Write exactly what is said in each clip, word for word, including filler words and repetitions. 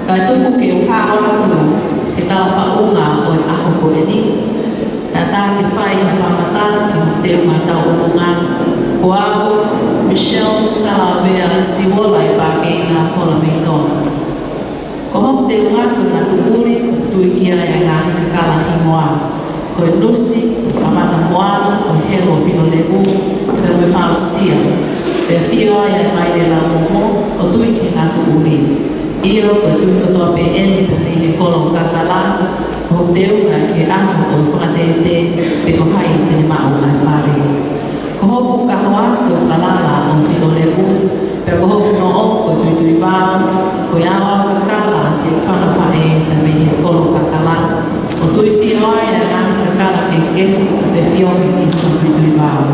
Kae tuku ke u hao atu he talafaʻunga ʻo e ʻaho ko eni, kae ʻatā ke fai ha fakamatala ki hoku teunga tauʻolunga, ko au, Michelle Salavea Siuola ʻi Pākeina Hola mei Tonga. Ko hoku teunga ko e ngatu ʻuli, tui ki ai ʻa e ngaahi kakala hingoa ko e Nusi, Kamata Moana, ko e Helo Pino Levu, pea mo e Fausia, pea fio ai ʻa e Maile Laumomo, ʻo tui ki he ngatu ʻuli. ʻIo, ko e tui kotoa pē eni pea mei he kolo kakala, ko hoku teunga ki he ʻaho ʻo e fakatētē, pe ko hai te ne maʻu ʻa e pale. Ko hoku kahoa ko e fakalala ʻo Filo Levu, pea ko hoku noʻo ko e Tuituivao, ko e aoao kakala siʻi fanga faʻē pea mei he kolo kakala, ʻo tui fio ai ʻa e ngaahi kakala kehekehe ʻoku fefiohi ʻi Tuituivao.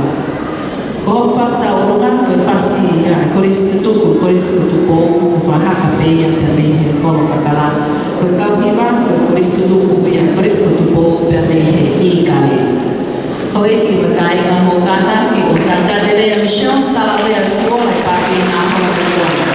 Ko hoku fasi tauʻolunga ko e fasi ʻa e Kolisi Tutuku, Kolisi ko Tupou, ko Fakahaka pē ia pea mei he kolo kakala. Ko e kau hiva ko e Kolisi Tutuku ia, Kolisi ko Tupou pea mei he ʻIkale. Houʻeiki mo e kāinga, mou kātaki ʻo talitali lelei ʻa Michelle Salavea Siuola ʻi Pākeina Hola mei Tonga.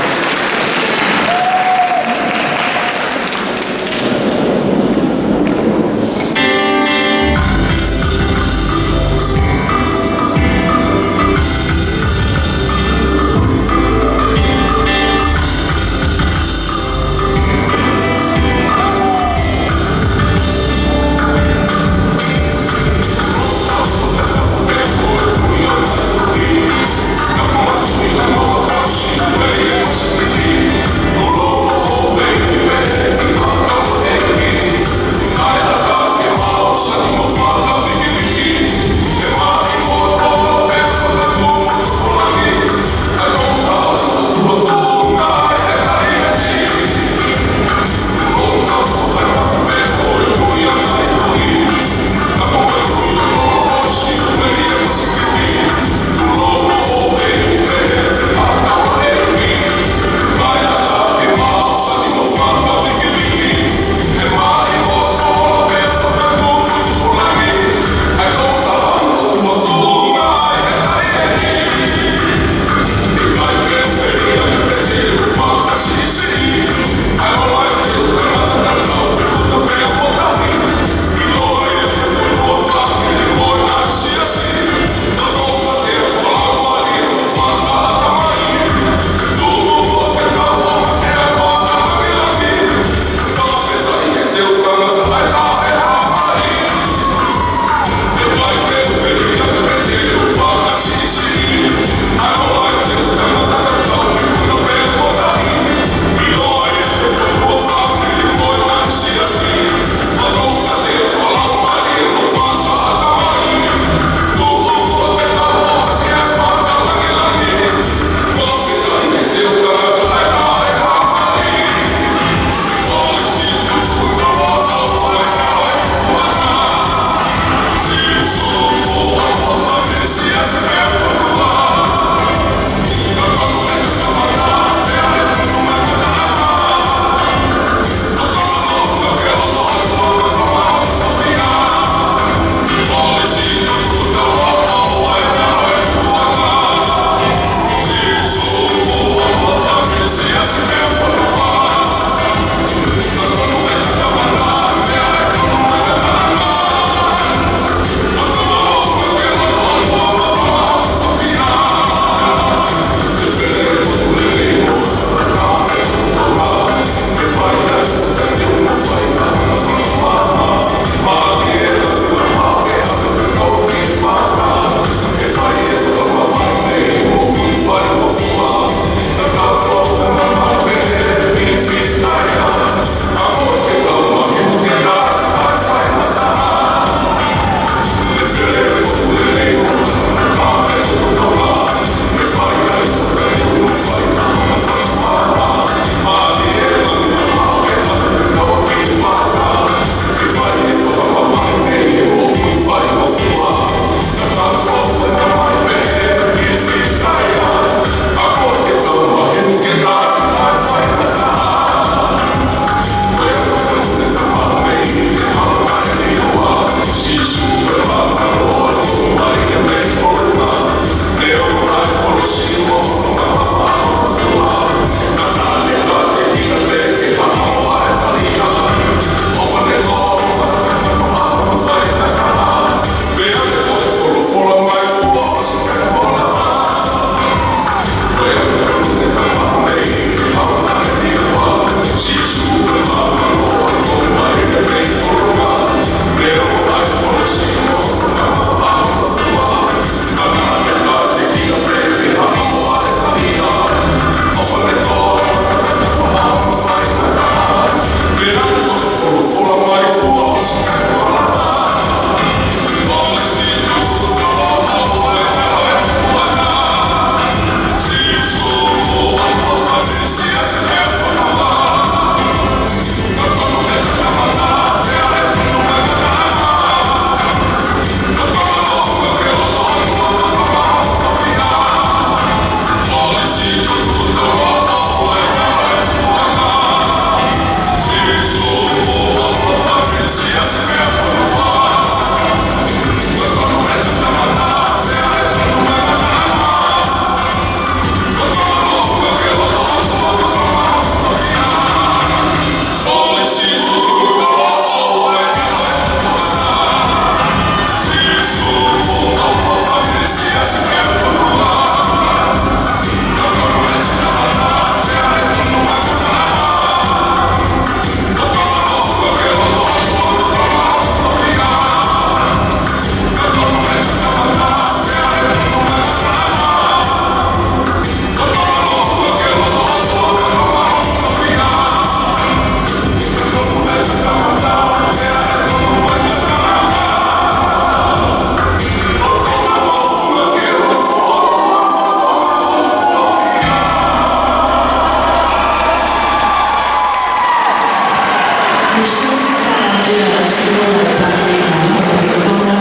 Sa ia sikola pākina ʻo Tonga,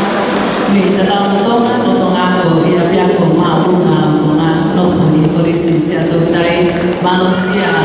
mei Tatau mo Tonga, ko Tonga ko ia pea ko Māʻunga ʻo Tonga, nofo ʻi he Kolisi Siaʻatoutai, mālō Sia